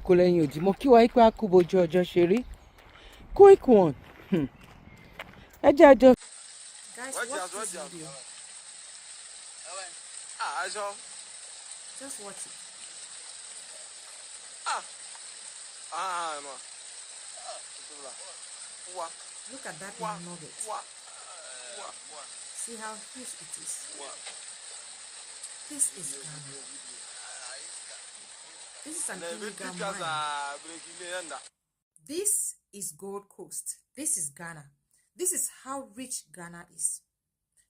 Kò lẹ́yìn òdì mo kí wa pé a kú bójú ọjọ́ ṣe rí. Quick one. Ẹ jẹ́ àjọ. Guys, Watch watch out, this watch out. video. Ah, aṣọ. Just watch it. Ah. Ah, no. Wa. Look at that Wa. nugget. Wa. Wa. See how huge it is. Wa. This is Ghana. This is an Na illegal ebi mine. kasa break ile yanda. This is Gold Coast. This is Ghana. This is how rich Ghana is.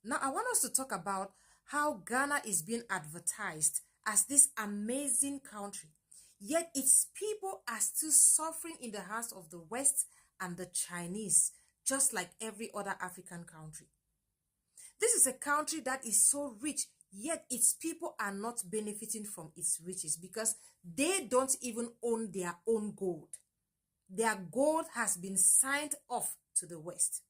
Now, I want us to talk about how Ghana is being advertised as this amazing country. Yet its people are still suffering in the hands of the West and the Chinese, just like every other African country. This is a country that is so rich, yet its people are not benefiting from its riches because they don't even own their own gold. Their gold has been signed off to the West.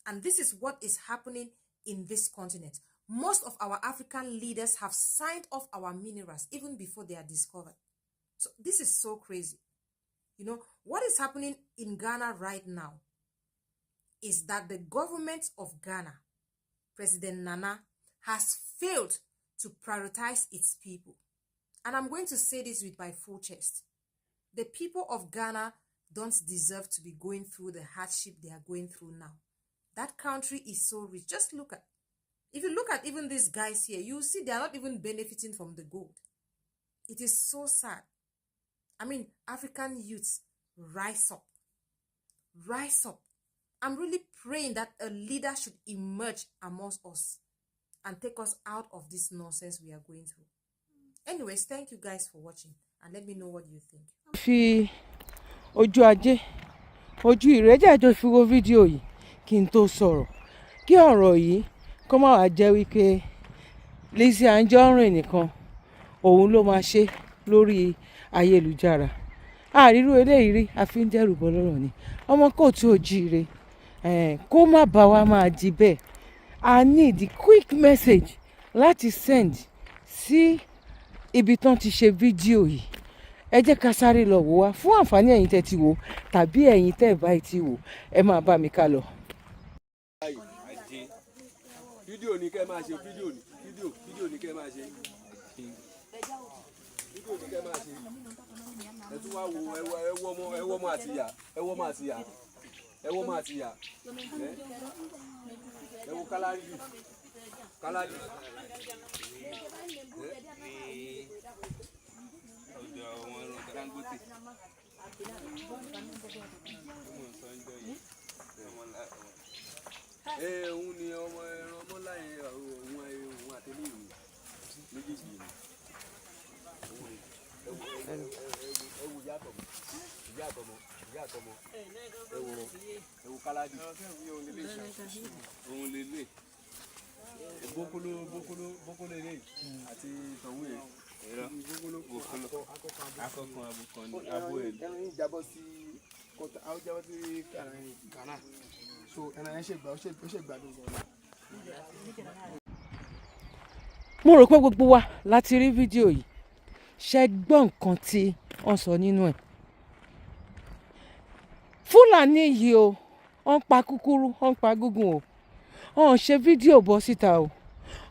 And this is what is happening in this continent. Most of our African leaders have signed off our minerals even before they are discovered. So this is so crazy. What is happening in Ghana right now is that the government of Ghana, President Nana, has failed to prioritize its people. And I'm going to say this with my full chest. The people of Ghana don't deserve to be going through the hardship they are going through now. That country is so rich. Just look at, if you look at even these guys here, you see they are not even benefiting from the gold. It is so sad. I mean, African youths, rise up. Rise up. I'm really praying that a leader should emerge amongst us and take us out of this nonsense we are going through. Anyways, thank you guys for watching and let me know what you think. Fi ojú ajé ojú ìrẹ́jà àjọ fi wo fídíò yìí kí n tó sọ̀rọ̀, kí ọ̀rọ̀ yìí kó má wàá jẹ́ wípé Lizzy Anjorin nìkan òun ló máa ṣe lórí ayélujára. Àrírú eléyìí rí, a fi ń dẹ́rù bọ́ lọ́rọ̀ ni ọmọ káàárọ̀ oòjíire, kó má bá wa máa di bẹ́ẹ̀. I need the quick message láti send sí ibi tán ti ṣe fídíò yìí. Ẹ jẹ́ ká sáré lọ wò wá fún àǹfààní ẹ̀yin tẹ́ ti wò tàbí ẹ̀yin tẹ́ ẹ̀ báyìí ti wò. Ẹ máa bá mi ká lọ. Ajé. Fídíò ni kẹ́ máa ṣe, fídíò ni, fídíò, fídíò ni kẹ́ máa ṣe, fídíò ni kẹ́ máa ṣe. Ẹ tún wá wo, ẹ wo, ẹ wo ọmọ, ẹ wo ọmọ àti ìyá, ẹ wo ọmọ àti ìyá, ẹ wo ọmọ àti ìyá. Ẹ wo kálárì, kálárì. Ní ọ̀dọ̀ àwọn ẹran Dangote tí mò ń sọ ń jọ yìí, ọmọ ńlá. Ẹ òun ni ọmọ ẹran ọmọ ńlá yẹn, òun òun àtẹlẹ ìlú méjèèjì ni òun ni. Ẹ wo, ẹ wo, ẹ wo ìyá àtọmọ, ìyá àtọmọ, ìyá àtọmọ. Ẹ wo, ẹ wo káládì. Òun lélẹ̀. Bókóló, bókóló, bókóló eléyìí àti tọ̀hún yẹn. Ẹ̀rọ bókóló. Bókóló akọkàn abùkàn ní abo ẹ̀. Ẹran yìí jábọ́ sí kọta, ó jábọ́ sí Ghana, so ẹran yẹn ṣe gbà, ó ṣe gbádùn gan. Mo rò pé gbogbo wa láti rí fídíò yìí. Ṣe gbọ́ nǹkan tí wọ́n sọ nínú ẹ̀? Fúlàní yìí o, wọ́n ń pa kúkúrú, wọ́n ń pa gúngùn o. Wọ́n ṣe fídíò bọ́ síta o,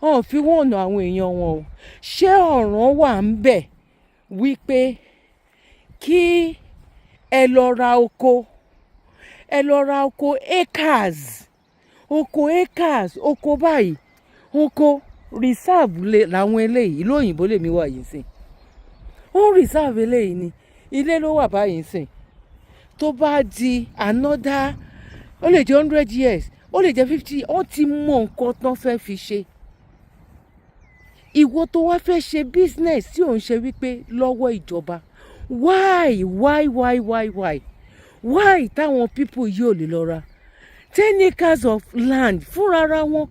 wọ́n fi wọ́n ọ̀nà àwọn èèyàn wọn o. Ṣé ọ̀ràn wà ń bẹ̀ wípé kí ẹ lọ ra oko, ẹ lọ ra oko acres, oko acres, oko báyìí, oko reserve làwọn eléyìí? Ìlú òyìnbó lèmi wà yìí sìn. Ó reserve eléyìí ni, ilé ló wà báyìí sìn. Tó bá di another, ó lè jẹ́ 100 years, ó lè jẹ́ 50, ó ti mọ nǹkan tán fẹ́ fi ṣe. Ìwọ tó wá fẹ́ ṣe business tí ò ń ṣe wípé lọ́wọ́ ìjọba, why, why, why, why, why, why táwọn people yìí ò lè lọ ra 10 acres of land fúnrara wọn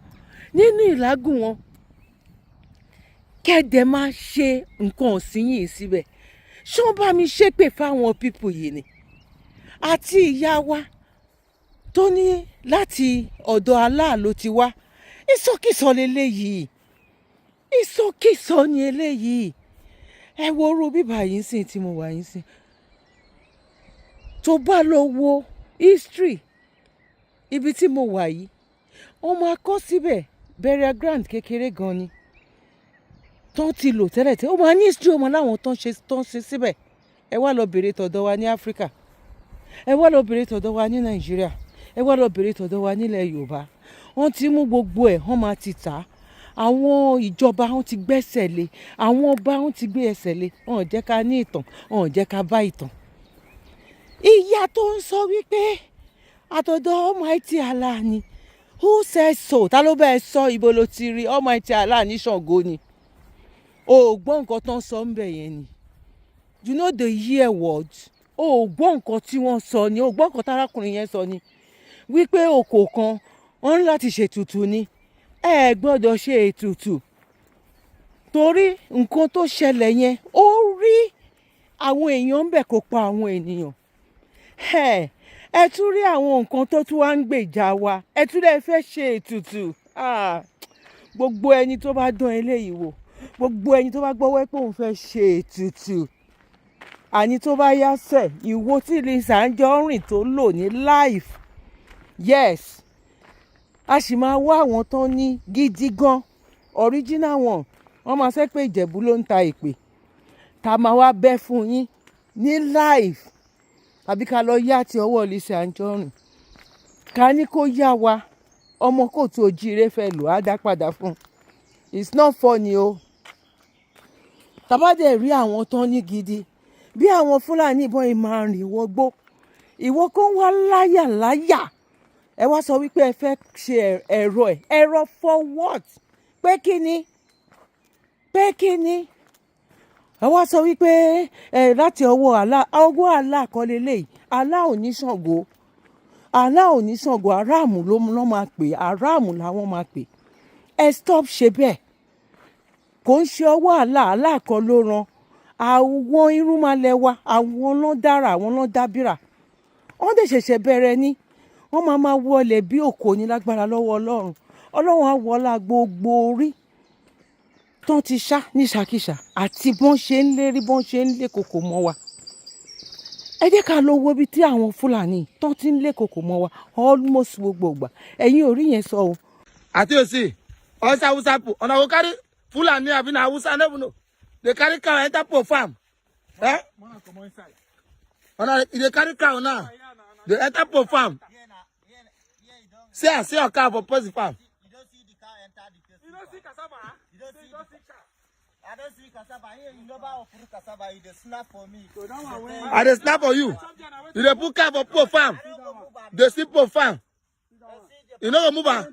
nínú ìlágùn wọn, kẹ́dẹ̀ máa ṣe nǹkan ọ̀sìn yìí síbẹ̀? Ṣé wọ́n bá mi ṣépè fáwọn people yìí ni? Àti ìyá wa tó ní láti ọ̀dọ̀ Allah ló ti wá, ìsọkísọ leléyìí, ìsọkísọ ni eléyìí. Ẹ wo orú bíbá yìí sìn tí mo wà yìí sìn. Tó bá lọ wo history ibi tí mo wà yìí, wọ́n máa kọ́ síbẹ̀, burial ground kékeré gan ni tán ti lò tẹ́lẹ̀ tẹ́lẹ̀. Ó máa ní history, ó máa láwọn tán ṣe síbẹ̀. Ẹ wá lọ bèrè tọ̀dọ̀ wa ní Áfíríkà, ẹ wá lọ bèrè tọ̀dọ̀ wa ní Nàìjíríà, ẹ wá lọ bèrè tọ̀dọ̀ wa nílẹ̀ Yorùbá. Wọ́n ti mú gbogbo ẹ̀, wọ́n máa ti tà á. Àwọn ìjọba, wọn ti gbẹ́sẹ̀ lé. Àwọn ọba, wọn ti gbé ẹsẹ̀ lé. Wọn ò jẹ́ ká ní ìtàn, wọn ò jẹ́ ká bá ìtàn. Ìyá tó ń sọ wípé àtọ̀dọ̀ Almighty Allah ni, who says so? Ta ló bẹ́ẹ̀ sọ? Ibo ló ti rí? Almighty Allah ní Ṣàngó ni? O ò gbọ́ nǹkan tó ń sọ ń bẹ̀ yẹn ni. You know the hear word. O ò gbọ́ nǹkan tí wọ́n sọ ni. O ò gbọ́ nǹkan tárákùnrin yẹn sọ ni, wípé òkò kan wọ́n ní láti ṣètùtù ni. Ẹ gbọ́dọ̀ ṣe ètùtù torí nǹkan tó ṣẹlẹ̀ yẹn, ó rí àwọn èèyàn ń bẹ̀, kó pa àwọn ènìyàn. Ẹ tún rí àwọn nǹkan tó tún wá ń gbèjà wa, ẹ tún lè fẹ́ ṣe ètùtù. Ah, gbogbo ẹni tó bá dán eléyìí wò, gbogbo ẹni tó bá gbọ́wọ́ pé òun fẹ́ ṣe ètùtù, àní tó bá yá sẹ̀, ìwo tí Lizzy Anjorin tó lò ní life, yes, a sì máa wá àwọn tán ní gidi gan, original one. Wọ́n máa sẹ́ pé Ìjẹ̀bú ló ń ta ìpè tá a máa wá bẹ́ fún yín ní live, tàbí ká lọ yá ti ọwọ́ Lizzy Anjorin, ká ní kó yá wa. Ọmọ kóòtù ojíire fẹ́ lò á dá padà fún un. It's not funny o. Tàbá dẹ̀ rí àwọn tán ní gidi, bí àwọn Fúlàní ìbọn yìí máa rìn wọgbó, ìwọ kan wá láyà láyà, ẹ wá sọ wípé ẹ fẹ́ ṣe ẹ̀rọ ẹ̀, ẹ̀rọ for what? Pé kí ni? Pé kí ni? Ẹ wá sọ wípé ẹ láti ọwọ́ Allah, ọwọ́ Allah kọ́ leléyìí. Allah ò ní Ṣàngó, Allah ò ní Ṣàngó. Aráàmù ló máa pè, aráàmù làwọn máa pè. Ẹ stop ṣe bẹ́ẹ̀. Kò ń ṣe ọwọ́ Allah. Allah kọ́ ló ran àwọn irúnmalẹ̀ wa. Àwọn ló dára, àwọn ló dábìrà. Wọ́n dẹ̀ ṣẹ̀ṣẹ̀ bẹ̀rẹ̀ ni. Wọ́n máa máa wọlé bí òkò ní lágbára lọ́wọ́ Ọlọ́run. Ọlọ́run á wọlá gbogbo orí tán ti ṣá níṣàkíṣà àti bọ́n ṣe ń lérí, bọ́n ṣe ń lé kòkò mọ́ wa. Ẹ jẹ́ ká lọ wo ibi tí àwọn Fúlàní tán ti ń lé kòkò mọ́ wa almost gbogbo ìgbà. Ẹ̀yin ò rí yẹn sọ o. Ati you see, all Hausa people, una go carry Fulani abi na Hausa, I no even know. They carry cow enter for farm. Eh? Una dey carry cow now. They enter for farm. See am, see your cow for person farm. You don't see the cow enter the person. You don't see cassava? You don't see, don't see cow. I don't see cassava. Here you never uproot cassava. You dey snap for me. So that one when I dey snap for you. You dey put cow for poor farm. Dey see poor farm. You no go move am.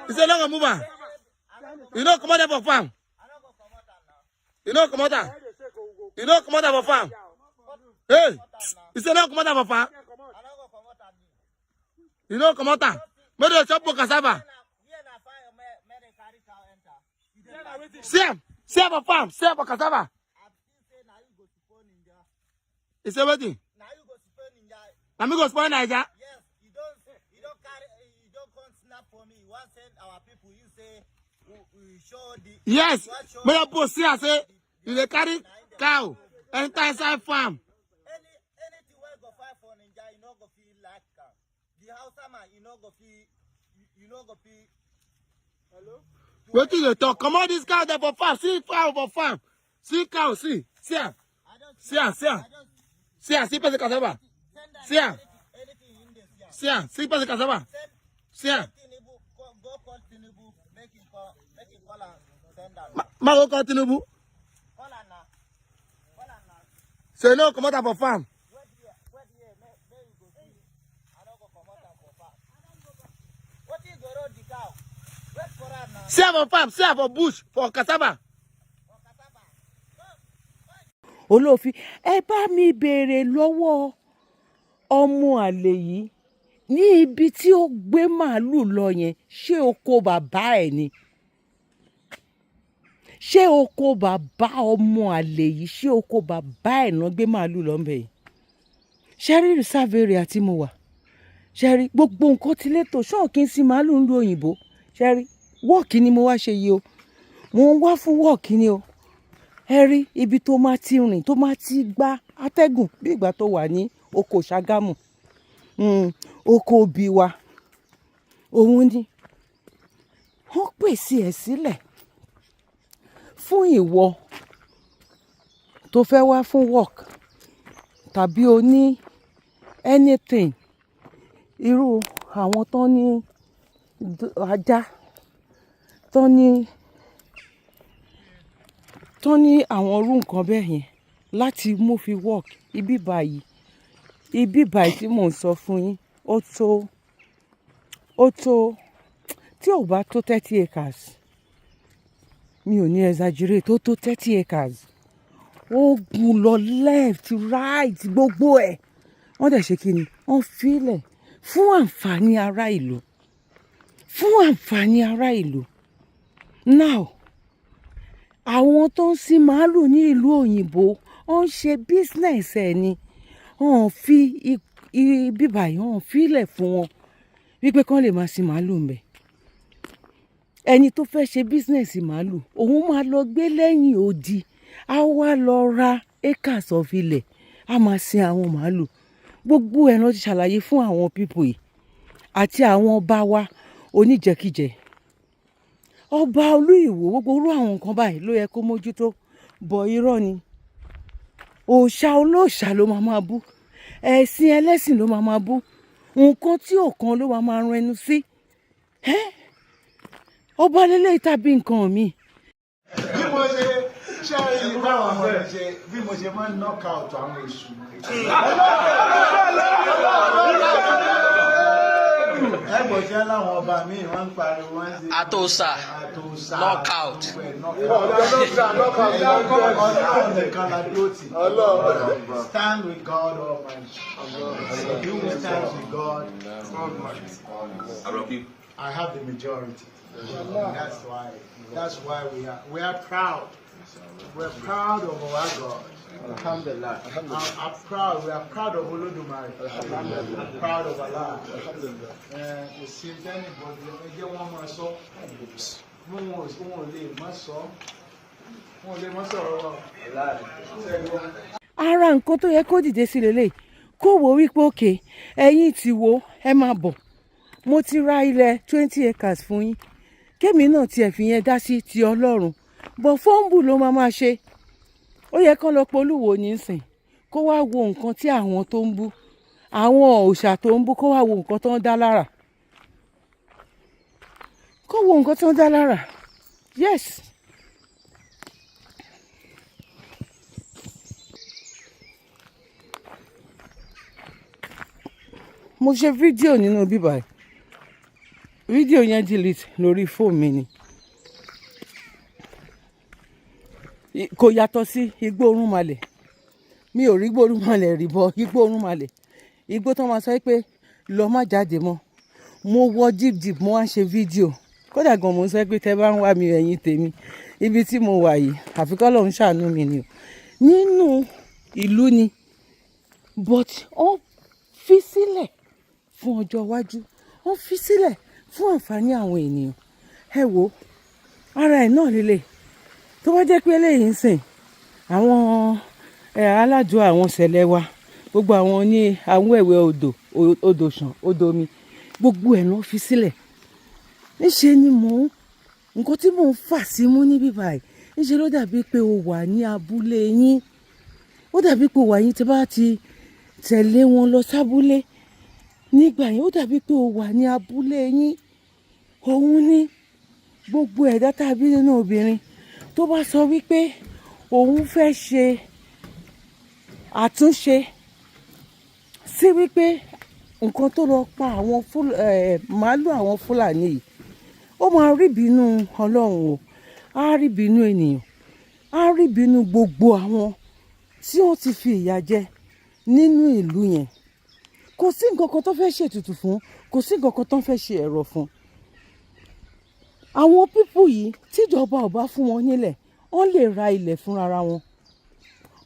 You say no go move am. You no comot there for farm. You no comot am. You no comot am for farm. Hey, you say no comot am for farm. You no comot am. Make dem chop poor cassava. See am, see am for farm, see am for cassava. He say wetin? Now you go spoil Ninja. Na me go spoil Naija? Yes, you don't carry, you don't come snap for me. You want send our people. You say we show the. Yes, You want show make your post see am say you dey carry cow enter inside farm. Anything wey go fight for Ninja, you no go feel like am. The Hausa man, you no go feel, you no go feel. Hello. Wetin you dey talk? Comot dis cow there for farm. See cow for farm. See cow, see. See am. I don't See am, see am. I don't See am, see person cassava. send am See am. anything in this. Yeah. See am, see person cassava. Send See am. Tinubu, go call Tinubu, make him call am, send am. Ma go call Tinubu. Call am now. Call am now. Say no comot am for farm. Wait here, wait here, make you go see. I no go comot am for farm. Wetin you go road the cow? Wait for am now. See am for farm, see am for bush, for cassava. For cassava. Olófin, ẹ bá mi béèrè lọ́wọ́ ọmọ àlè yìí ní ibi tí ó gbé màálù lọ yẹn, ṣé oko bàbá ẹ̀ ni? Ṣé oko bàbá ọmọ àlè yìí, ṣé oko bàbá ẹ̀ náà gbé màálù lọ ńbẹ̀ yìí? Ṣé rí reserve area tí mo wà? Ṣé rí gbogbo nǹkan ti létò? Ṣọ́ọ̀ kí n sin màálù ń lu òyìnbó? Ṣé rí work ni mo wá ṣe yìí o. Mo ń wá fún work ni o. Ẹ rí ibi tó máa ti rìn, tó máa ti gbá. Atẹ́gùn bí ìgbà tó wà ní oko Ṣàgámù, oko obì wa. Òun ni wọ́n pèsè ẹ̀ sílẹ̀ fún ìwọ tó fẹ́ wá fún work tàbí o ní anything, irú àwọn tó ní ajá, tó ní àwọn irú nǹkan bẹ́ẹ̀ yẹn láti mú fi work. Ibi báyìí, ibi báyìí tí mò ń sọ fún yín, ó tó tí ò bá tó 30 acres, mi ò ní exaggerate, ó tó 30 acres. Ó gùn lọ left, right, gbogbo ẹ̀. Wọ́n dẹ̀ ṣe kí ni? Wọ́n filẹ̀ fún àǹfààní ará ìlú, fún àǹfààní ará ìlú. Now, àwọn tó ń sin màálù ní ìlú òyìnbó, wọ́n ń ṣe business ẹ̀ ni. Wọ́n fi ibi báyìí, wọ́n filẹ̀ fún wọn wípé kán lè máa sin màálù ńbẹ̀. Ẹni tó fẹ́ ṣe business màálù, òun máa lọ gbé lẹ́yìn odi, á wá lọ ra acres of ilẹ̀, á máa sin àwọn màálù. Gbogbo ẹ̀ ló ti ṣàlàyé fún àwọn people yìí àti àwọn ọba wa oníjẹkíjẹ. Ọba olú Ìwò, gbogbo irú àwọn nǹkan báyìí ló yẹ kó mójútó bọ̀. Irọ́ ni, òòṣà olóòṣà ló máa máa bú, ẹ̀sìn ẹlẹ́sìn ló máa máa bú, nǹkan tí ò kan ló máa máa run ẹnu sí. Ẹ́ ọba lélẹ́yìí tàbí nǹkan mi. Bí mo ṣe ṣe rí báwọn ọmọ rẹ ṣe, bí mo ṣe máa ń knock out àwọn èṣù. Ẹgbọ̀n ṣe láwọn ọba míì wọ́n ń pariwo, wọ́n ń ṣe. Àtòsà. Àtòsà. Knockout. Knockout. Ọlọ́run nìkan la dúró tì. Stand with God Almighty. He who stands with God, I have the majority. That's why. That's why we are proud. We're proud of our God. Alhamdulillah. I'm proud. We are proud of Olódùmarè. I'm proud of Allah. Ẹ kò sí anybody, ẹ jẹ́ wọ́n máa sọ. Wọn ò lè má sọ. Wọn ò lè má sọ̀rọ̀ wa. Ṣé Ara nǹkan tó yẹ kó dìde sí lélẹ̀, kó wo wípé òkè ẹ̀yin ti wo, ẹ máa bọ̀, mo ti ra ilẹ̀ 20 acres fún yín, kémi náà tiẹ̀ fi yẹn dá sí ti Ọlọ́run. Bọ̀ fọ́ǹbù ló máa máa ṣe. Ó yẹ kán lọ polúwo nísìn, kó wá wo nǹkan tí àwọn tó ń bú, àwọn òòṣà tó ń bú, kó wá wo nǹkan tó ń dá lára, kó wo nǹkan tó ń dá lára. Yes. Mo ṣe fídíò nínú bíbá ẹ̀, fídíò yẹn delete lórí fóònù mi ni. Kò yàtọ̀ sí igbó orúnmalẹ̀. Mi ò rí igbó orúnmalẹ̀ rí bọ́. Igbó orúnmalẹ̀, igbó tó máa sọ pé lọ má jáde mọ́. Mo wọ deep deep, mo wá ń ṣe fídíò. Kódà gan mo ń sọ pé tẹ́ bá ń wá mi, ẹ̀yin tèmi, ibi tí mo wà yìí, àfi k'Ọlọ́run ṣàánú mi ni o. Nínú ìlú ni, but ó fi sílẹ̀ fún ọjọ́ iwájú, ó fi sílẹ̀ fún àǹfààní àwọn ènìyàn. Ẹ wo ara ẹ̀ náà lélẹ̀. Tó bá jẹ́ pé eléyìí ń sìn àwọn ẹ̀ aládùn, àwọn sẹ̀lẹ̀ wa, gbogbo àwọn ní àwọn ẹ̀wẹ̀ odò, odò ṣàn, odò omi, gbogbo ẹ̀ ló fi sílẹ̀. Níṣe ni mò ń nǹkan tí mò ń fà símú níbí báyìí, níṣe ló dàbí pé o wà ní abúlé yín. Ó dàbí pé o wà yín tí bá ti tẹ̀lé wọn lọ sábúlé nígbà yẹn, ó dàbí pé o wà ní abúlé yín. Òun ní gbogbo ẹ̀dá tàbí nínú obìnrin tó bá sọ wípé òun fẹ́ ṣe àtúnṣe sí wípé nǹkan tó lọ pa àwọn màálù àwọn Fúlàní yìí, ó máa rí ìbínú Ọlọ́run o, á rí ìbínú ènìyàn, á rí ìbínú gbogbo àwọn tí wọ́n ti fi ìyà jẹ nínú ìlú yẹn. Kò sí nǹkan kan tó fẹ́ ṣètùtù fún, kò sí nǹkan kan tó fẹ́ ṣe ẹ̀rọ fún àwọn people yìí. Tíjọba ò bá fún wọn nílẹ̀, wọ́n lè ra ilẹ̀ fúnra wọn,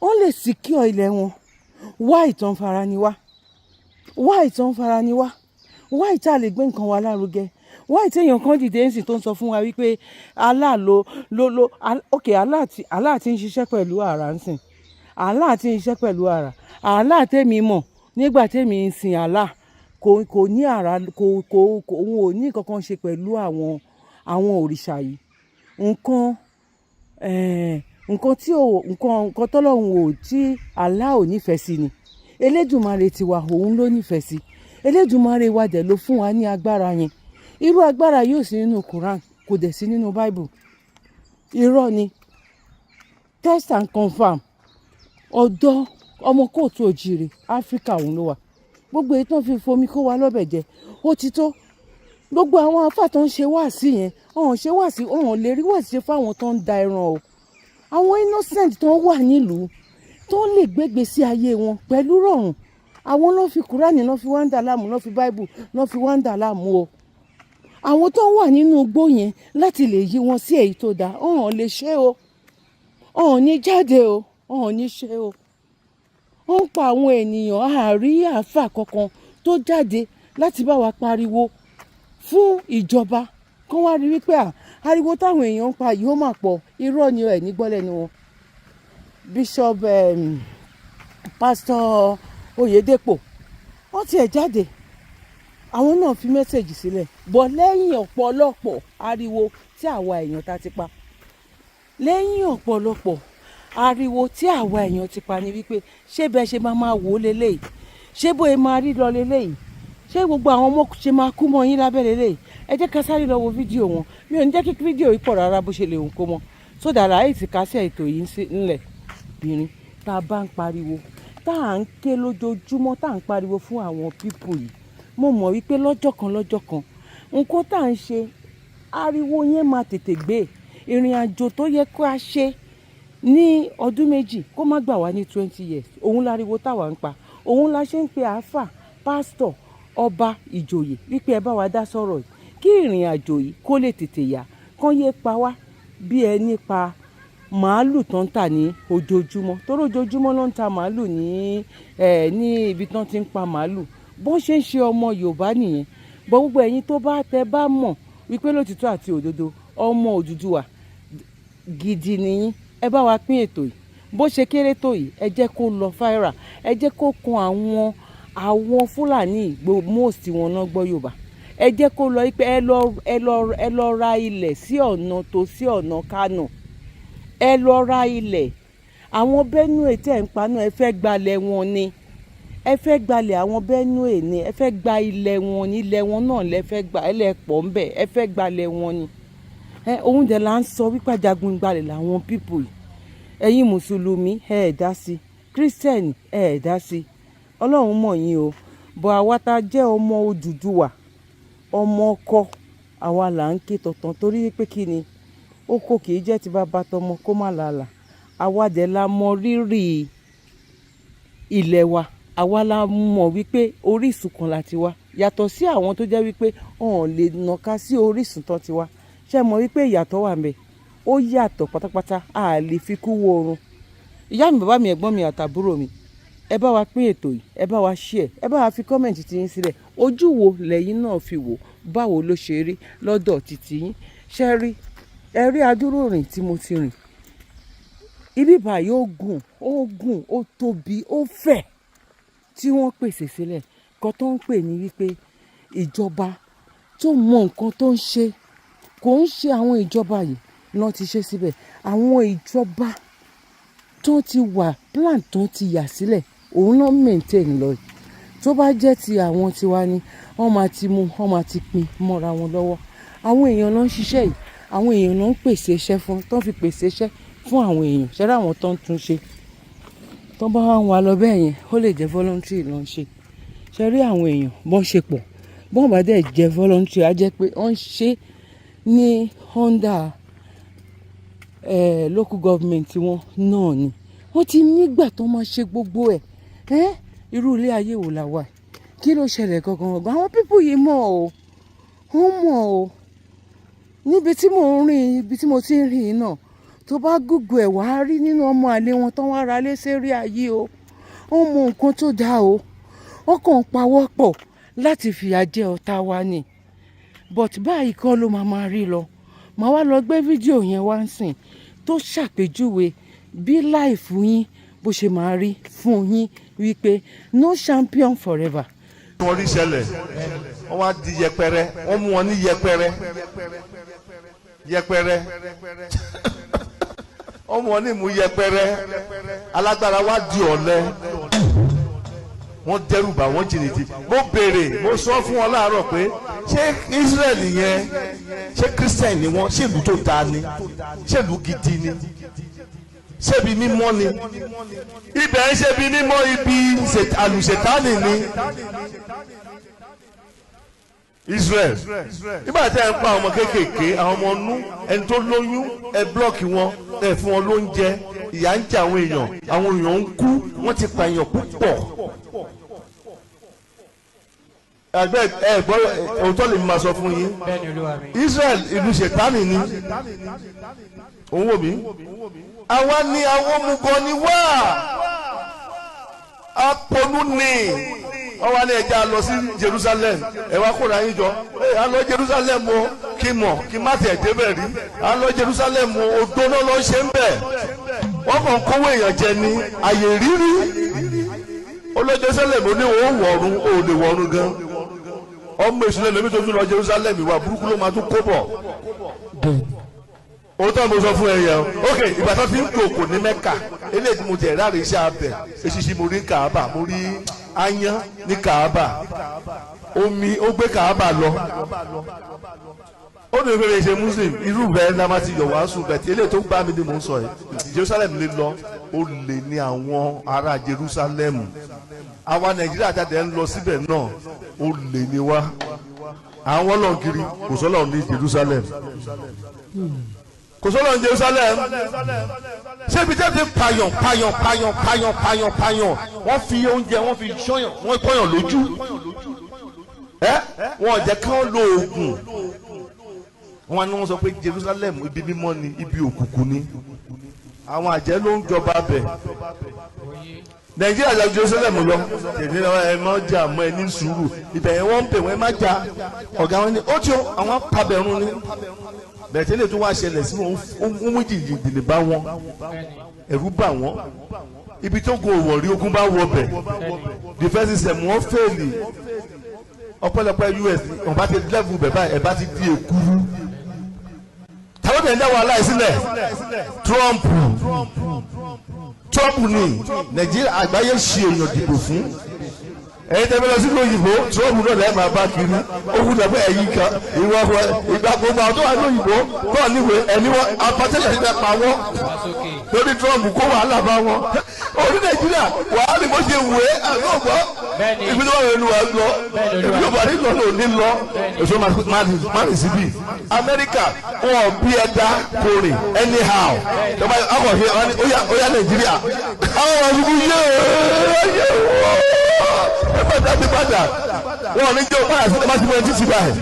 wọ́n lè secure ilẹ̀ wọn. Wá ìtàn fara ni wá, wá ìtàn fara ni wá, wá ìta lè gbé nǹkan wa lárugẹ, wá ìtẹ̀yàn kan dìde ń sìn tó ń sọ fún wa wípé Allah ló ló ló. Ok, Allah ti ń ṣiṣẹ́ pẹ̀lú àrà ń sìn. Allah tí ń ṣiṣẹ́ pẹ̀lú àrá. Allah tèmi mọ̀ nígbà tèmi ń sin Allah kò ní àrá, kò òun ò ní nǹkan kan ṣe pẹ̀lú àwọn òrìṣà yìí. Nǹkan tí ò nǹkan tọ́lọ́run ò tí Allah ò nífẹ̀ẹ́ sí ni. Elédùmarè tiwa, òun ló nífẹ̀ẹ́ sí. Elédùmarè wa dẹ̀ ló fún wa ní agbára yẹn. Irú agbára yóò sí nínú Quran, kò dẹ̀ sí nínú Bible. Irọ́ ni. Test and confirm. Ọ̀dọ́ ọmọ káàárọ̀ oòjíire, Áfíríkà òun ló wà. Gbogbo èyí tó ń fi fomi kó wa lọ́bẹ̀ jẹ, ó ti tó. Gbogbo àwọn afá tó ń ṣe wáàsí yẹn, ọ̀hún ṣe wáàsí, ọ̀hún lè rí wáàsí ṣe fáwọn tó ń da ẹran o. Àwọn innocent tó wà nílùú, tó lè gbégbé sí ayé wọn pẹ̀lú rọrùn, àwọn ló fi Kúránì ló fi wá ń dà láàmú, ló fi Bible ló fi wá ń dà láàmú o. Àwọn tó wà nínú igbó yẹn, láti lè yí wọn sí èyí tó dáa, ọ̀hún lè ṣe o. Ọ̀hún ní jáde o, ọ̀hún ní ṣe o. Ó ń pa àwọn ènìyàn, àárí àáfà kankan tó jáde láti bá wa pariwo fún ìjọba kán wá rí wípé à ariwo táwọn èèyàn ń pa yìí, ó mà pọ̀. Irọ́ ni, ẹ̀ ní gbọ́ lẹ́nu wọn. Bishop, Pastor Oyedepo, wọ́n tiẹ̀ jáde, àwọn náà fi message sílẹ̀ bọ̀ lẹ́yìn ọ̀pọ̀lọpọ̀ ariwo tí àwa èèyàn ta ti pa, lẹ́yìn ọ̀pọ̀lọpọ̀ ariwo tí àwa èèyàn ti pa ni wípé, ṣé bẹ́ẹ̀ ṣe máa máa wò ó leléyìí? Ṣé bóyá máa rí lọ leléyìí? Ṣé gbogbo àwọn ọmọ ṣe máa kú mọ́ yín lábẹ́ leléyìí? Ẹ jẹ́ ká sáré lọ wo fídíò wọn. Mi ò ní jẹ́ kí fídíò yìí pọ̀ rárá bó ṣe lè hùn kó mọ́, sódà láì ti kásẹ̀ ètò yìí ńlẹ̀. Bìnrin tá a bá ń pariwo, tá à ń ké lójoojúmọ́, tá à ń pariwo fún àwọn people yìí, mo mọ̀ wípé lọ́jọ́ kan, lọ́jọ́ kan, nǹkan tá à ń ṣe ariwo yẹn máa tètè gbé. Ìrìn àjò tó yẹ kó a ṣe ní ọdún 2 kó má gbà wá ní 20 years, òun láriwo táwa ń pa. Òun la ṣe ń pe àáfà, pásítọ̀, ọba, ìjòyè wípé ẹ bá wa dá sọ̀rọ̀ yìí kí ìrìn àjò yìí kó lè tètè yá, kán yé pa wá bí ẹni pa màálù tó ń tà ní ojoojúmọ́. Torí ojoojúmọ́ ló ń ta màálù ní ibi tán ti ń pa màálù. Bó ṣe ń ṣe ọmọ Yorùbá nìyẹn. Bọ́ gbogbo ẹ̀yin tó bá tẹ bá mọ̀ wípé lótìtọ́ àti òdodo ọmọ Odùduwà gidi nìyín, ẹ bá wa pín ètò yìí. Bó ṣe kéré tó yìí, ẹ jẹ́ kó lọ viral, ẹ jẹ́ kó kan àwọn Fúlàní. Most wọn náà gbọ́ Yorùbá. Ẹ jẹ́ kó lọ pé ẹ lọ ra ilẹ̀ sí ọ̀nà tó sí ọ̀nà Kánò. Ẹ lọ ra ilẹ̀ àwọn Benue tẹ̀ ń pa náà. Ẹ fẹ́ gbalẹ̀ wọn ni, ẹ fẹ́ gbalẹ̀ àwọn Benue ni, ẹ fẹ́ gba ilẹ̀ wọn ni. Ilẹ̀ wọn náà lẹ fẹ́ gba. Ẹ lẹ pọ̀ ńbẹ̀, ẹ fẹ́ gbalẹ̀ wọn ni. Ẹ òun dẹ̀ là ń sọ wípé ajagun gbalẹ̀ làwọn people yìí. Ẹ̀yin mùsùlùmí, ẹ ẹ̀ dá sí. Kírísítẹ̀nì, ẹ ẹ̀ dá sí. Ọlọ́run mọ̀ yín o. Bọ̀ àwa tá a jẹ́ ọmọ Odùduwà, ọmọ ọkọ, àwa là ń ké tọ̀tàn. Torí pé kí ni? Oko kì í jẹ́ ti bàbá tọmọ kó má làálàá. Àwa dẹ̀ la mọ rírì ilẹ̀ wa. Àwa la mọ̀ wípé orísun kan la ti wá, yàtọ̀ sí àwọn tó jẹ́ wípé wọn ò lè nàka sí orísun tán ti wá. Ṣé mọ̀ wípé ìyàtọ̀ wà ńbẹ̀? Ó yàtọ̀ pátápátá. A lè fi kú wo oorun. Ìyá mi, bàbá mi, ẹ̀gbọ́n mi àtàbúrò mi, ẹ bá wa pín ètò yìí, ẹ bá wa share, ẹ bá wa fi comment ti yín sílẹ̀. Ojú wo lẹ́yìn náà fi wò? Báwo ló ṣe rí lọ́dọ̀ títí yín? Ṣe rí, ẹ rí adúrò rìn tí mo ti rìn ibi báyìí, ó gùn, ó gùn, ó tóbi, ó fẹ̀, tí wọ́n pèsè sílẹ̀ kan tó ń pè ní wípé ìjọba tó mọ nǹkan tó ń ṣe. Kò ń ṣe àwọn ìjọba yìí lọ́n ti ṣe síbẹ̀. Àwọn ìjọba tó ti wà, plan tó ti yà sílẹ̀, òun náà maintain lọ yìí. Tó bá jẹ́ ti àwọn tiwa ni, wọ́n máa ti mú, wọ́n máa ti pín mọ́ra wọn lọ́wọ́. Àwọn èèyàn ló ń ṣiṣẹ́ yìí, àwọn èèyàn ló ń pèsè iṣẹ́ fún, tó ń fi pèsè iṣẹ́ fún àwọn èèyàn. Ṣẹ́rẹ́ àwọn tó ń tún ṣe, tó bá wà ń wá lọ bẹ́ẹ̀ yẹn, ó lè jẹ́ voluntary ló ń ṣe. Ṣe rí àwọn èèyàn bọ́n ṣe pọ̀, bọ́n bá dẹ̀ jẹ́ voluntary, á jẹ́ pé wọ́n ń ṣe ní under local government wọn náà ni. Wọ́n ti nígbà tó máa ṣe gbogbo ẹ̀. Ẹ́ irú ilé ayé wo la wà? Kí ló ṣẹlẹ̀ gangan gangan? Àwọn people yìí mọ̀ o, wọ́n mọ̀ o. Níbi tí mò ń rìn, ibi tí mo ti ń rìn náà, tó bá Google ẹ̀, wàá rí nínú ọmọ àlè wọn tán wá ra lé sérí ayé o. Wọ́n mọ nǹkan tó dáa o. Wọ́n kàn ń pawọ́ pọ̀ láti fìyà jẹ ọ̀tá wa ni. But báyìí kọ́ ló máa máa rí lọ. Màá wá lọ gbé fídíò yẹn wá ń sìn, tó ṣàpèjúwe bí life yín. bó ṣe máa rí fún yín wípé no champion forever. Wọ́n rí ṣẹlẹ̀, wọ́n wá di yẹpẹrẹ, wọ́n mú wọn ní yẹpẹrẹ yẹpẹrẹ, wọ́n mú wọn ní ìmú yẹpẹrẹ. Alágbára wá di ọ̀lẹ, wọ́n dẹ́rù bà wọ́n jìnnìtì. Mo béèrè, mo sọ fún wọn láàárọ̀ pé ṣé Israel yẹn, ṣé Christian ni wọ́n? Ṣé ìlú tó dáa ni? Ṣé ìlú gidi ni? Ṣé ibi mímọ́ ni? Ibẹ̀ ń ṣe ibi mímọ́, ibi àlùṣètánì ni Israel. Nígbà tí ẹ ń pa àwọn ọmọ kéékèèké, àwọn ọmọ ọnú, ẹni tó lóyún, ẹ blọọkì wọn, ẹ fún wọn lóúnjẹ, ìyà ń jẹ àwọn èèyàn, àwọn èèyàn ń kú, wọ́n ti pa èèyàn púpọ̀. Ẹgbẹ́ ẹ gbọ́, òótọ́ lè máa sọ fún yín, Israel ìlú ṣètánì ni. Òun wò mí, àwa ni àwọn òmùgọ̀ ni wá, apolú ni wọ́n wá ní ẹja lọ sí Jerusalem. Ẹ wá kóra yín jọ, ẹ à ń lọ Jerusalem o, kí mọ̀ kí má tẹ̀ débẹ̀ rí. À ń lọ Jerusalem o, odó náà lọ ṣe ń bẹ̀, wọ́n kàn kówó èèyàn jẹ ní àyè rírí. Ó lọ Jerusalem, ó ní òun wọ̀ọ̀run, ó lè wọ̀ọ̀run gan. Ọmọ ìṣúná lèmi tó tún lọ Jerusalem, ìwà burúkú ló máa tún kó bọ̀. Òótọ́ mo sọ fún ẹ yẹn o. Ok, ìgbà tó fi ń kó ní Mẹ́kà, eléyìí tí mo tẹ̀ ráre iṣẹ́ abẹ, eṣinṣin mo rí Kàábà, mo rí aáyán ní Kàábà, omi ó gbé Kàábà lọ. Ó ní ìfẹ́ ṣe Muslim, irú bẹ́ẹ̀ ní a máa ti yọ̀ wá sùn bẹ́ẹ̀ tí eléyìí tó gbá mi ni mò ń sọ yìí. Jerusalem lè lọ, ó lè ní àwọn ará Jerusalem. Àwa Nàìjíríà jáde ń lọ síbẹ̀ náà, ó lè ní wá. Àwọn ọlọ́ọ̀giri kò sọ́lọ́ ní Jerusalem, kò sọ́lọ́ ní Jerusalem. Ṣé ibi tẹ́ ti payàn payàn payàn payàn payàn payàn, wọ́n fi oúnjẹ, wọ́n fi ṣọ́yàn, wọ́n pọ́yàn lójú, ẹ wọ́n jẹ́ kí wọ́n lo oògùn. Wọ́n ní wọ́n sọ pé Jerusalem ibi mímọ́ ni, ibi òkùnkùn ni, àwọn àjẹ́ ló ń jọba bẹ̀. Nàìjíríà jẹ́ Jerusalem lọ, tèmi ẹ má jà mọ́, ẹ ní sùúrù, ibẹ̀ yẹn wọ́n ń pè wọ́n, ẹ má jà. Ọ̀gá wọn ni ó tí ó àwọn pabẹ̀rún ni bẹ̀rẹ̀ tẹ́lẹ̀ tó wá ṣẹlẹ̀ sí wọn, ó mú jìnnìjìnnì bá wọn, ẹ̀rú bà wọ́n. Ibi tó gun òwò rí, ogun bá wọ bẹ̀, defence system wọ́n fèèlì. Ọpẹ́lọpẹ́ US wọ́n bá ti level bẹ̀ báyìí, ẹ̀ bá ti di èkúrú. Tàbí bẹ̀rẹ̀ ń dá wàhálà yìí sílẹ̀, Trump ni Nàìjíríà àgbáyé ṣe èèyàn dìbò fún. Ẹ̀yin tẹ́ fẹ́ lọ sí òyìnbó, Trump náà lẹ́ẹ̀ máa bá kiri. Ó wúlò pé ẹ̀yin kan ìwọ ìgbà gbogbo àwọn tó wà lóyìnbó náà níwèé ẹni wọn apatẹ́lẹ̀ ti fẹ́ pa wọ́n lórí Trump kó wàhálà bá wọn. Orí Nàìjíríà wàhálà bó ṣe wù ẹ́ àgbọ̀ gbọ́, ibi tó wà lónìí wà lọ, ibi tó wà ní lọ lòní lọ, èso má rìn síbì. Amẹ́ríkà wọn bí ẹ̀dá kò rìn anyhow, tọ́ba akọ̀ ṣe ó yá Nàìjíríà àwọn ọ̀ṣun yé ẹ padà ti padà, wọn ní jẹ́ òpáyà sí ẹ̀ma tí wọ́n ti ti báyìí,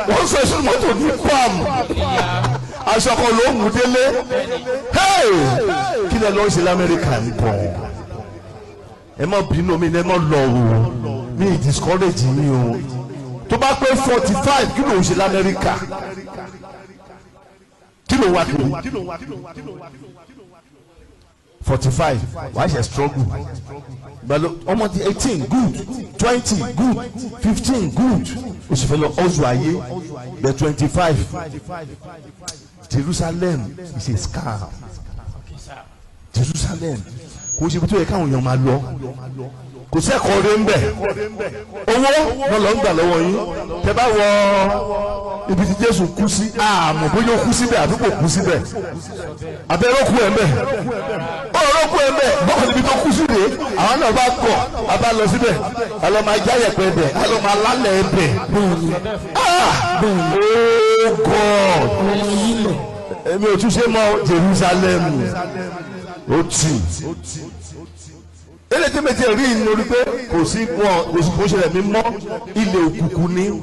wọ́n sọ èso mọ́tò ní kwam, aṣọ kan ló mú délé. Kí lẹ lọ́ọ́ ṣe l'Amẹ́ríkà nìkan? Ẹ má bínú mi, ẹ má lọ o, mi ì discourage yín o. Tó bá pé 45, kí ló ń ṣe l'Amẹ́ríkà? Kí ló ń wá kiri? 45 wàá ṣe struggle. Ọmọ ti 18 good, 20 good, 15 good, o sì fẹ́ lọ ọ̀zọ̀ ayé bẹ̀ 25. Jerusalem is a scam. Jerusalem kò ṣe ibi tó yẹ káwọn èèyàn máa lọ, kò sẹ́kọ̀ọ́ rẹ̀ ń bẹ̀. Owó náà lọ ń gbà lọ́wọ́ yín. Tẹ bá wọ ibi tí Jésù kú sí, àmọ́ bóyá ó kú síbẹ̀ àbí kò kú síbẹ̀, abẹ́rẹ́ kú ẹ̀ ń bẹ̀, ọ̀rọ̀ kú ẹ̀ ń bẹ̀, bọ́kàn níbi tó kú sí rèé. Àwọn náà bá kọ̀, a bá lọ síbẹ̀, a lọ máa jáyẹ̀pẹ̀ bẹ̀, a lọ máa lálẹ̀ bẹ̀. Oh God, èmi ò tún ṣe mọ́ Jerusalem ó tì. Eléyìí tí mi ti rí ní orí pé kò sí wọn, kò sí kò ṣẹlẹ̀ mi mọ́, ilẹ̀ òkùnkùn ni.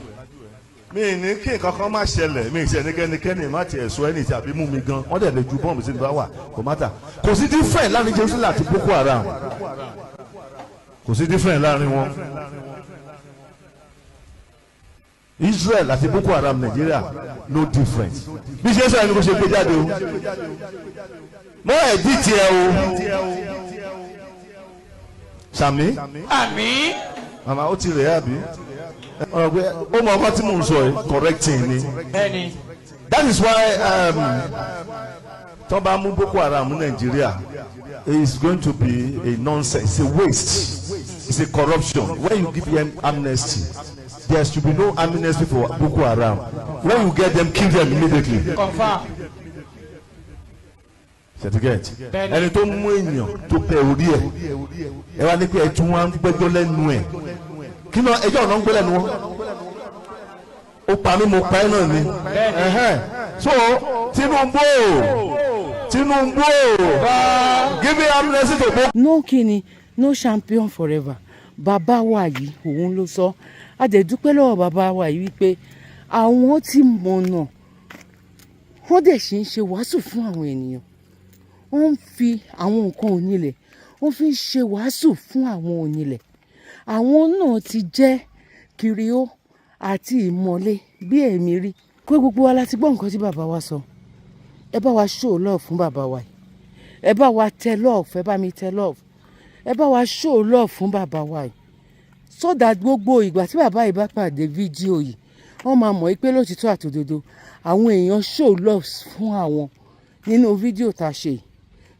Mi ní kí nǹkan kan má ṣẹlẹ̀, mi ṣe ní kẹ́nikẹ́ni má tiẹ̀ sọ ẹni tí àbí mú mi gan, wọ́n dẹ̀ lè ju bọ́ọ̀mù sí ní bá wà, kò má ta. Kò sí different láàrin Jerusalem àti Boko Haram, kò sí different láàrin wọn. Israel àti Boko Haram Nàìjíríà, no difference. Bí ṣe ń sọ ẹni kò ṣe gbé jáde o, mọ ẹ̀dí tiẹ̀ o. Ṣàmín. Àmín. Màmá, ó ti rẹ̀ ẹ́ àbí? Ọ̀rọ̀ pé ó mọ ọkọ tí mò ń sọ yìí, correcting ni. Bẹ́ẹ̀ni. That is why tó bá mú Boko Haram ní Nàìjíríà, it is going to be a nonsense, it's a waste, it's a corruption. When you give them amnesty, there should be no amnesty for Boko Haram. When you get them, kill them immediately. Confirm. Certificate. Bẹ́ẹ̀ni. Ẹni tó mú èèyàn tó bẹ orí ẹ, ẹ wá ní pé ẹ tún wá ń gbẹ́jọ́ lẹ́nu ẹ̀. Kí náà ẹjọ́ ọ̀nà ń gbé lẹ́nu wọn? Ó pa mí, mo pa ẹ́ náà ni. Ẹ̀hẹ́n. So Tinubu o, Tinubu o, give me amnesty to Boko. No kini, no champion forever. Bàbá wa yìí, òun ló sọ. A dẹ̀ dúpẹ́ lọ́wọ́ bàbá wa yìí wípé àwọn ti mọ̀nà, wọ́n dẹ̀ sì ń ṣe wàásù fún àwọn ènìyàn. Wọ́n ń fi àwọn nǹkan onílẹ̀, wọ́n fi ń ṣe wàásù fún àwọn onílẹ̀. Àwọn náà ti jẹ́ kirió àti ìmọ̀le bí èmi rí pé gbogbo wa la ti gbọ́ nǹkan tí bàbá wa sọ. Ẹ bá wa show love fún bàbá wa yìí. Ẹ bá wa tẹ love, ẹ bá mi tẹ love. Ẹ bá wa show love fún bàbá wa yìí, so that gbogbo ìgbà tí bàbá yìí bá pàdé fídíò yìí, wọ́n máa mọ̀ pé lótìtọ́ àtòdodo, àwọn èèyàn show love fún àwọn nínú fídíò tá a ṣe yìí.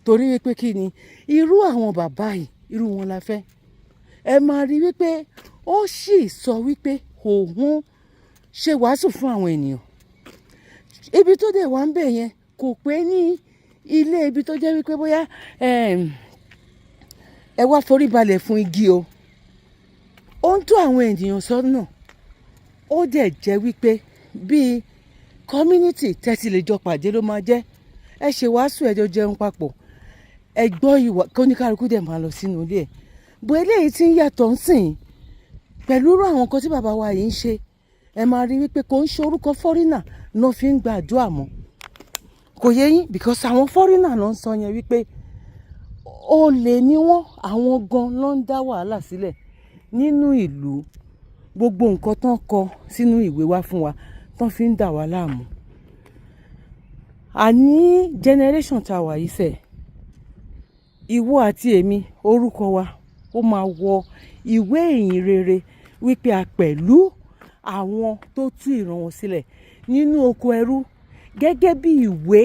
Torí wípé kí ni, irú àwọn bàbá yìí, irú wọn la fẹ́. Ẹ máa rí wípé ó sì sọ wípé òun ṣe wàásù fún àwọn ènìyàn. Ibi tó dẹ̀ wá ń bẹ̀ yẹn kò pé ní ilé ibi tó jẹ́ wípé bóyá ẹ wá forí balẹ̀ fún igi o. Ó ń tó àwọn ènìyàn sọ́nà. Ó dẹ̀ jẹ́ wípé bíi community tẹ́tí lè jọ pàdé ló máa jẹ́. Ẹ ṣe wàásù, ẹ jọ jẹun papọ̀, ẹ gbọ́ ìwà, kóníkálukú dẹ̀ máa lọ sínú ilé ẹ̀. Bó eléyìí tí ń yàtọ̀ ń sìn pẹ̀lú irú àwọn nǹkan tí bàbá wa yìí ń ṣe, ẹ máa rí wípé kò ń ṣe orúkọ foreigner náà fi ń gba àdúrà mọ́. Kò yé yín? Because àwọn foreigner ló ń sọ yẹn wípé olè ni wọ́n, àwọn gan ló ń dá wàhálà sílẹ̀ nínú ìlú. Gbogbo nǹkan tán kọ sínú ìwé wá fún wa tán fi ń dà wá láàmú. Àní generation tá a wà yìí sẹ̀, ìwọ àti èmi, orúkọ wa ó máa wọ ìwé ìyìn rere wípé a pẹ̀lú àwọn tó tú ìran wọn sílẹ̀ nínú oko ẹrú, gẹ́gẹ́ bí ìwé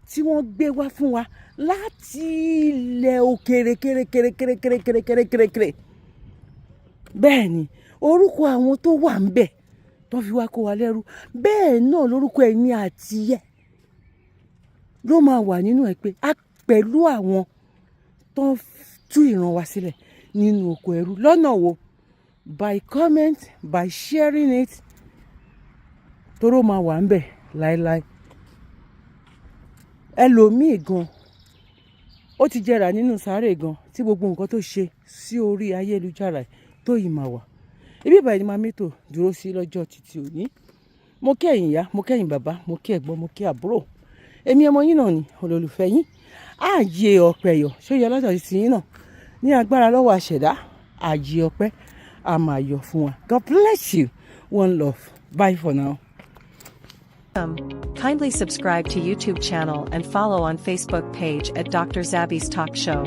tí wọ́n gbé wá fún wa láti ilẹ̀ òkèrè kéré kéré kéré kéré kéré kéré kéré kéré. Bẹ́ẹ̀ ni orúkọ àwọn tó wà ń bẹ̀ tó fi wá kó wa lẹ́rú, bẹ́ẹ̀ náà lórúkọ ẹ̀yin àti ẹ̀ ló máa wà nínú ẹ̀ pé a pẹ̀lú àwọn tó ń tú ìran wa sílẹ̀ nínú oko ẹrú. Lọ́nà wo? By comment, by sharing it, toró máa wà ń bẹ̀ láéláé. Ẹlòmíì gan ó ti jẹrà nínú sáré gan tí gbogbo nǹkan tó ṣe sí orí ayélujára tó yìí máa wà. Ibi ìbàdí ni máa mẹ́tò dúró sí lọ́jọ́ títí òní. Mo kí ẹ̀yin ìyá, mo kí ẹ̀yin bàbá, mo kí ẹ̀gbọ́n, mo kí àbúrò. Èmi ọmọ yín náà ni, olólùfẹ́ yín, ààyè ọpẹ́ yọ ṣó yẹ lọ́dọ̀ sí yín náà. Ní agbára lọ́wọ́ àṣẹ̀dá, ààyè ọpẹ́ a máa yọ fún wa. God bless you. One love. Bye for now. Kindly subscribe to YouTube channel and follow on Facebook page at Dr. Zabby's Talk Show.